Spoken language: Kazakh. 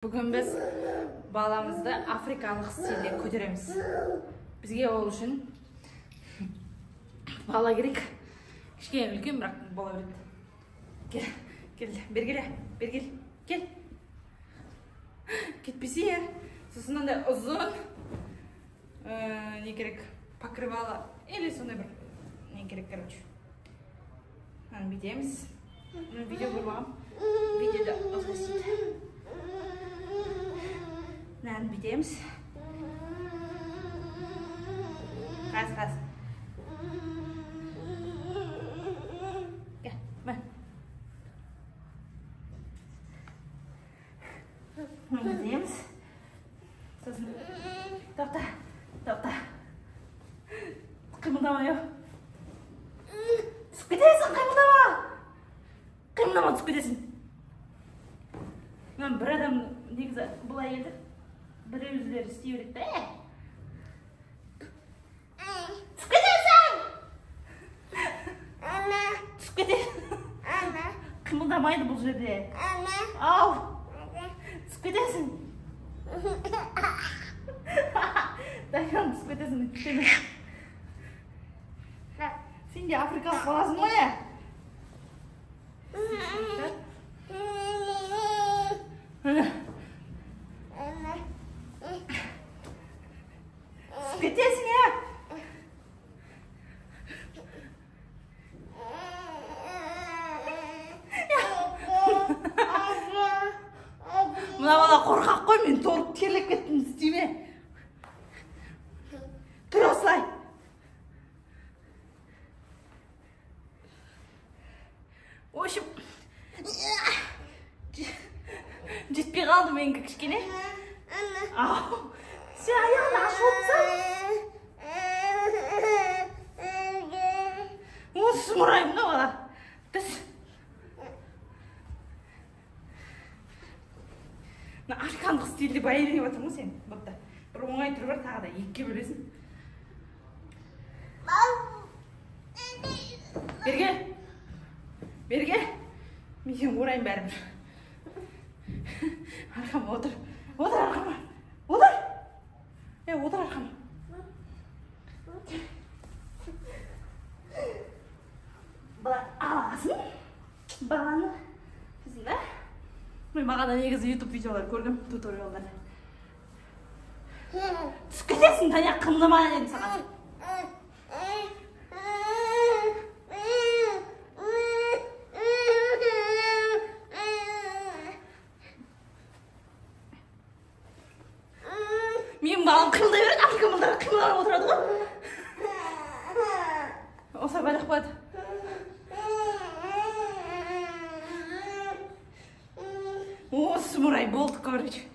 Бүгін біз баламызды африкалық стильде көтереміз. Бізге ол үшін бала керек. Кішкене үлкен, бірақ бола береді. Кел, кел, бері кел, бері кел, кел. Кетпесе, е. Сосын мынандай ұзын не керек, покрывало или сондай бір не керек, короче. Мынаны бүйтеміз. Мен видео көріп алғам. Видеода осылай істейді. Мынаны бүйтеміз. Қаз, қаз. Кел, міне. Мынаны бүйтеміз. Сосын тоқта, тоқта. Қимылдама, ау. Түсіп кетесің, қимылдама. Қимылдама, түсіп кетесің. Мына бір адам негізі бұл әйелді бір өздері істей береді да. Түсіп кетесің. Түсіп кетесің. Қимылдамайды бұл жерде. Ау. Түсіп кетесің. Даян, түсіп кетесің. Сен де африкалық баласың ғой, ә? Түсіп кетесің, ә? Мына бала қорқақ қой, мен толып терлеп кеттім, істеме. Тұр осылай. В общем, жетпей қалды менікі кішкене. Ау, сен аяғын ашып отырсаң. Осы сұмырай мына бала. Түс. Мына африкандық стильде байырып жатырмын ғой сен. Бопты. Бір оңай түрі бар, тағы да екіге бөлесің. Бері кел. Бері кел. Мен сені орайын бәрібір. Арқама отыр. Отыр арқама. Отыр. Е, отыр арқама. Былай аласың баланы. Сосын да. Мен бағана негізі YouTube видеолар көргім, туториалдар. Түсіп кетесің, Таня, қымдама дедім саған. Менің балам қимылдай береді, Африка балдары қимылдап отырады ғой. Осылай байлап қояды. О, сұмырай болды, короче.